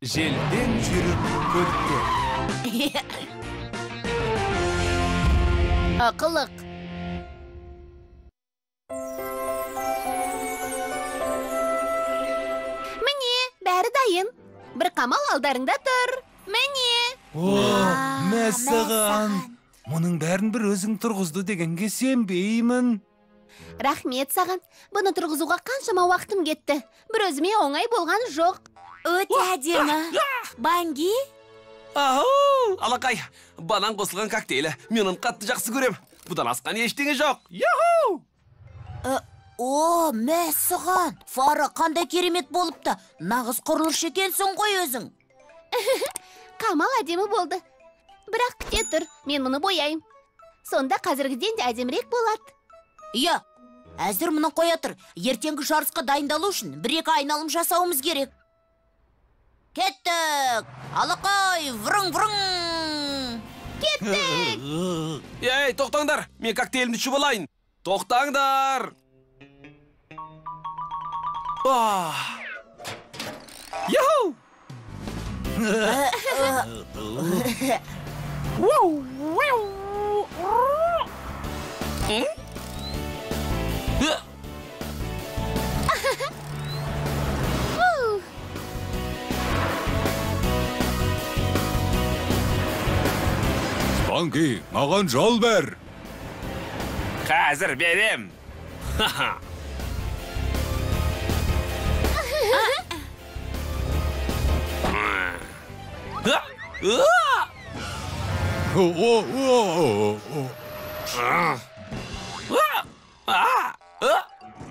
Желден жүйрік көліктер. Ақылық. Міне, бәрі дайын. Бір қамал алдарыңда тұр. Міне. О, мәссаған. Мұның бәрін бір өзің тұрғызды дегенге сенбеймін. Рахмет саған. Бұны тұрғызуға қаншама уақытым кетті. Бір өзіме оңай болған жоқ. Өте әдемі. Банги? Ау, алақай, банан қосылған коктейлі. Мен оны қатты жақсы көрем. Бұдан асқан ештеңе жоқ. Яху! О, мәссаған. Фара қандай керемет болыпты. Нағыз құрылысшы екенсің ғой өзің. Қамал әдемі болды. Бірақ күте тұр, мен мұны бояйым. Сонда қазіргіден де әдемірек болады. Иә, әзір мұны қоя тұр. Ертеңгі жарысқа дайындалу үшін бір-екі айналым жасауымыз керек. Кеттік! Алақай, врың-врың! Кеттік! Ей, тоқтаңдар! Мен коктейлімді ішіп алайын. Тоқтаңдар! Яху! Спанки, маған жол бер. Қазір берем.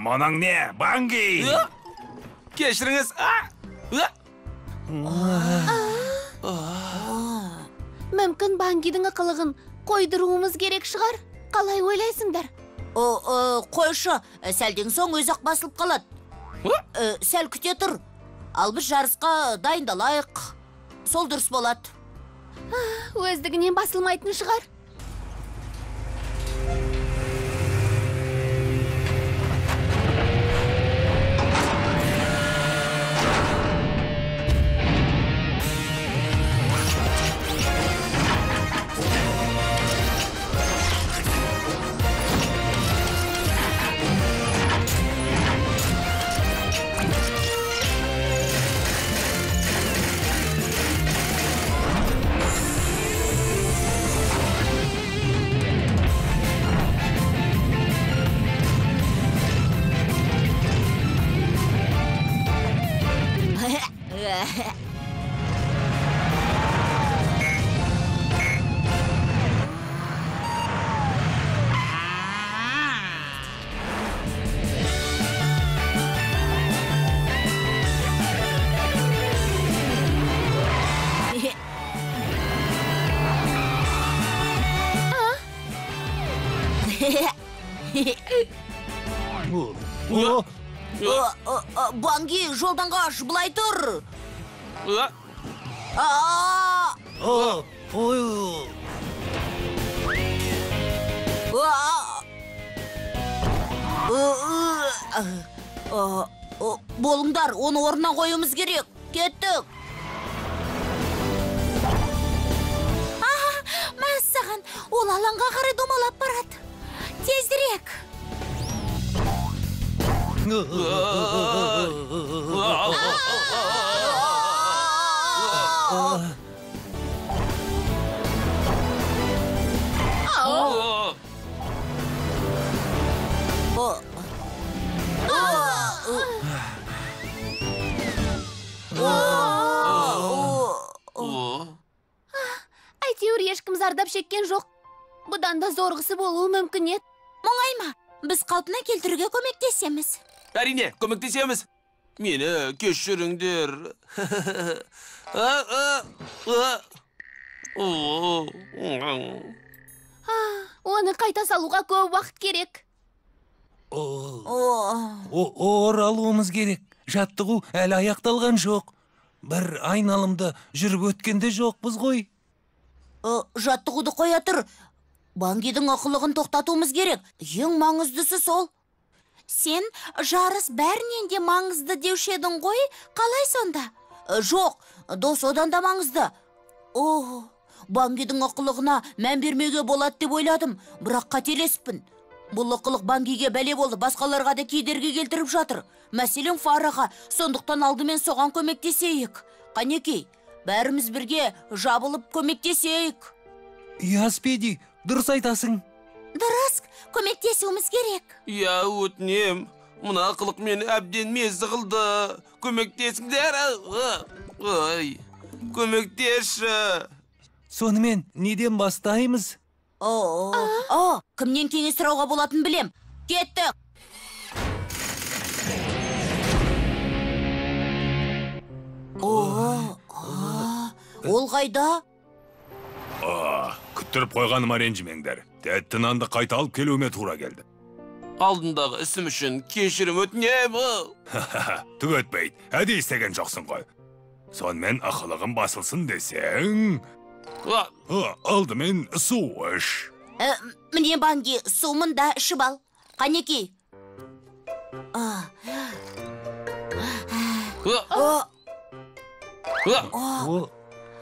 Мұның не, Банги? Кешіріңіз. Мүмкін Бангидің ықылығын қойдыруымыз керек шығар. Қалай ойлайсыңдар? Қойшы, сәлден соң өзі-ақ басылып қалады. Сәл күте тұр. Ал біз жарысқа дайындалайық. Сол дұрыс болады. Өздігінен басылмайтын шығар. Банги, жолдан қаш, былай тұр. Болыңдар, оны орнына қоюымыз керек. Кеттік. Мәссаған, ол алаңға қарай домалап барады. Тезірек. Әйтеуір ешкім зардап шеккен жоқ. Бұдан да зорғысы болуы мүмкін еді. Мұңайма, біз қалпына келтіруге көмектесеміз. Әрине, көмектесеміз. Мені кешіріңдер. Оны қайта салуға көп уақыт керек. Оралуымыз керек. Жаттығу әлі аяқталған жоқ. Бір айналымды жүріп өткенде жоқпыз ғой. Жаттығуды қоя тұр. Бангидің ықылығын тоқтатуымыз керек. Ең маңыздысы сол. Сен жарыс бәрінен де маңызды деуші едің ғой, қалай сонда? Жоқ, дос, одан да маңызды. О, Бангидің ықылығына мән бермеуге болады деп ойладым, бірақ қателеспін. Бұл ықылық Бангиге бәле болды, басқаларға да кедергі келтіріп жатыр. Мәселен, Фараға, сондықтан алдымен соған көмектесейік. Қанекей, бәріміз бірге жабылып көмектесейік. Иә, Спиди, дұрыс айтасың. Дұрыс, көмектесуіміз керек. Иә, өтінем. Мына ықылық мені әбден мезі қылды. Көмектесіңдер. Ой, көмектесші. Сонымен, неден бастаймыз? О, кімнен кеңес сұрауға болатын білем. Кеттік. Ол қайда? Күттіріп қойғаныма ренжімеңдер. Тәтті нанды қайта алып келуіме тура келді. Алдындағы ісім үшін кешірім өтінем. Түк өтпейді, әдейі істеген жоқсың ғой. Сонымен ықылығым басылсын десең, алдымен су іш. Міне, Банги, су мында, ішіп ал. Қанекей.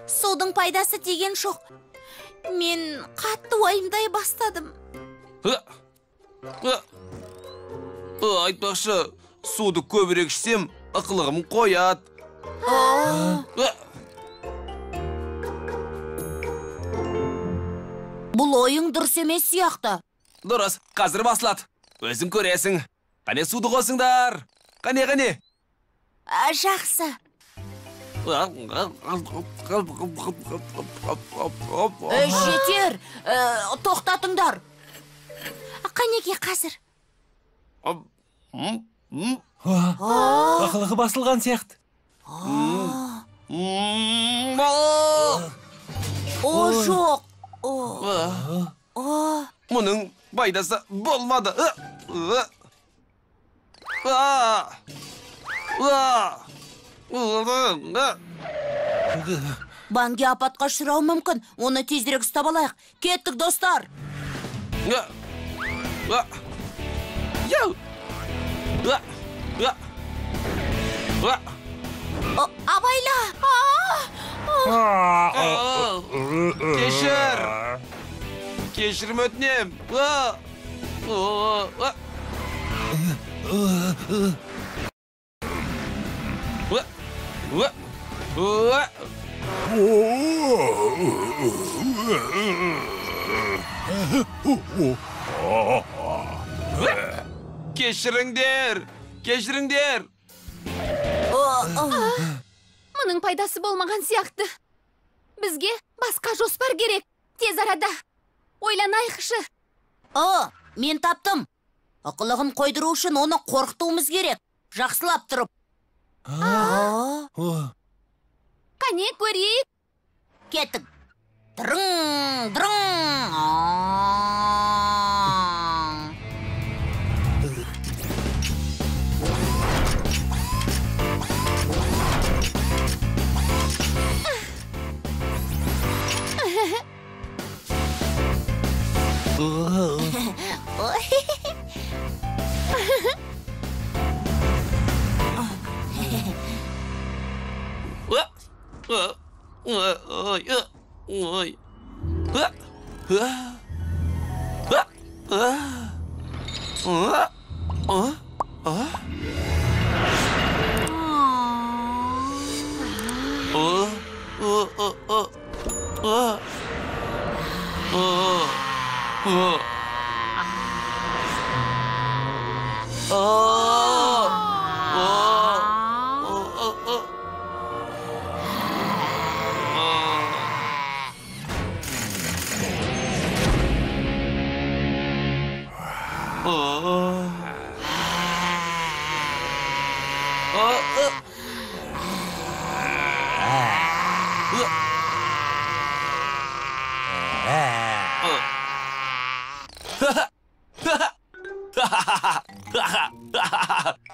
Судың пайдасы тиген жоқ. Мен қатты уайымдай бастадым. Айтпақшы, суды көбірек ішсем, ықылығым қояды. Бұл ойың дұрыс емес сияқты. Дұрыс, қазір басылады. Өзің көресің. Қане суды қосыңдар. Қане, қане. Жақсы. Жетер, тоқтатыңдар. Қанекей, қазір. Ықылығы басылған сияқты. О, жоқ. Мұның пайдасы болмады. Банги апатқа ұшырауы мүмкін. Оны тезірек ұстап алайық. Кеттік, достар. Абайла! Кешір! Кешірім өтінем! Кешіріңдер! Кешіріңдер! Мұның пайдасы болмаған сияқты. Бізге басқа жоспар керек. Тез арада. Ойланайықшы. О, мен таптым. Ықылығын қойдыру үшін оны қорқытуымыз керек. Жақсылап тұрып. Қане көрейік. Кеттік. Дырың, дырың.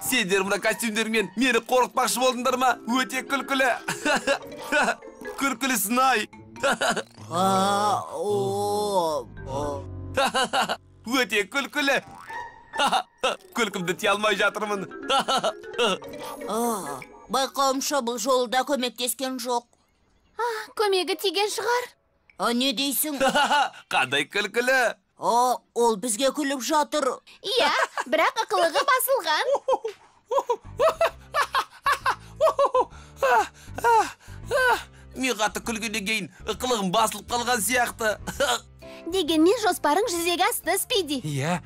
Сендер мына костюмдермен мені қорқытпақшы болдыңдар ма? Өте күлкілі. Күлкілісін ай. Өте күлкілі. Күлкімді тия алмай жатырмын. Байқауымша, бұл жолы да көмектескен жоқ. Көмегі тиген шығар. Не дейсің? Қандай күлкілі. Ол бізге күліп жатыр. Иә, бірақ ықылығы басылған. Мен қатты күлгеннен кейін ықылығым басылып қалған сияқты. Дегенмен жоспарың жүзеге асты, Спиди. Иә,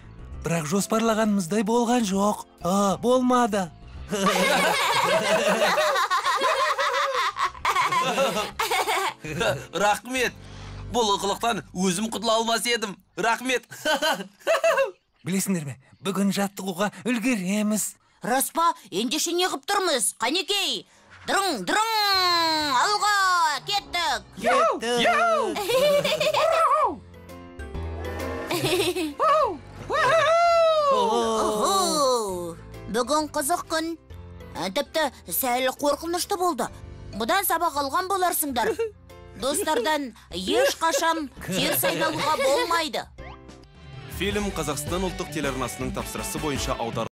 бірақ жоспарлағанымыздай болған жоқ. Болмады. Рахмет. Бұл ықылықтан өзім құтыла алмас едім. Рахмет. Білесіңдер ме, бүгін жаттығуға үлгереміз. Рас па? Ендеше не қып тұрмыз? Қанекей, дырың, дырың, алға, кеттік. Кеттік. Бүгін қызық күн. Тіпті сәл қорқынышты болды. Бұдан сабақ алған боларсыңдар. Достардан ешқашан теріс айналуға болмайды. Фильм Қазақстан ұлттық телеарнасының тапсырысы бойынша аударылды.